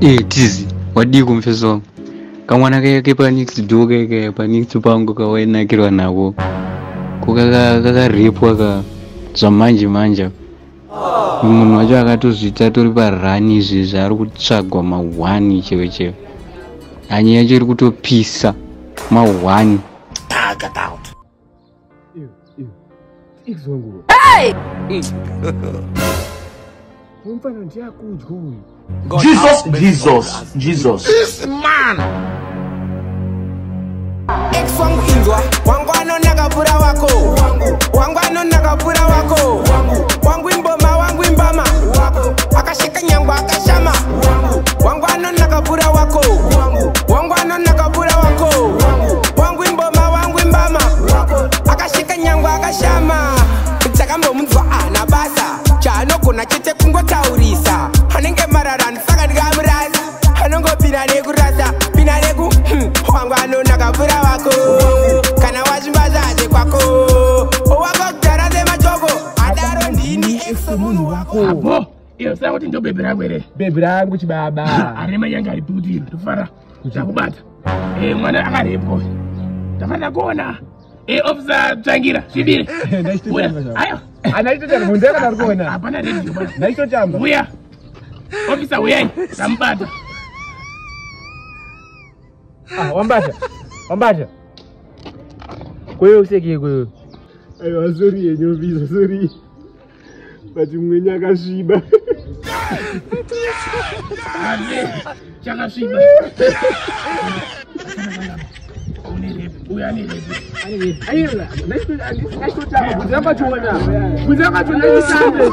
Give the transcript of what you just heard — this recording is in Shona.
Tizi wadii kumufeso wangu kamwana kaya kepa next door kaya panext pangu kawainakirwa nako kakarepwa ka zvamanje manje munhu wacho akatozviita tori parani izvezvi ari kutsvagwa ma1 chaiwo chaiwo hanya yacho iri kutopisa ma1. Mufana ndiyakudya uyu. Jesus, Jesus, Jesus. This man. Ex wangu inzwa, wangu anonaka pura wako. Wangu anonaka pura wako. Wangu imboma, wangu imbama. Akashika nyangwa akashama. Wangu anonaka pura wako. Wangu anonaka pura wako. Wangu imboma, wangu imbama. Akashika nyangwa akashama. Takambomunzwa ana basa. Chaanogona chete kungotaurisa. Anenge mararani saka ndikamurasa. Anongopinda nekurasa, pinda neku wangu anonaka pura wako. Kana wazvimba zvaze kwako. Wako kudhara semachoko. Adaro ndini ex wemunhu wako. Apo, iyo saka kuti ndo bhebhi rangu here? Bhebhi rangu chibaba. Ane manyanga ari putiro, ndofara zvakubata. Mwana akarepwa. Ndafanira kuona. Officer Tsvangira, zvibire. Ayo. Anachitotamba, munhu akadari kuona. Hapana radio bwana. Ndachitotamba. Uya. Officer uyai, ndamubata. Ah, wambata. Wambata. Kweyo useke kweyo. Aiwa, sorry yenyu officer, sorry. But mwenye akasviba. Chakasviba. Uyu ane repi. Aiwa, ndachitotamba, kunze akachiona. Kunze akachiona nditambe.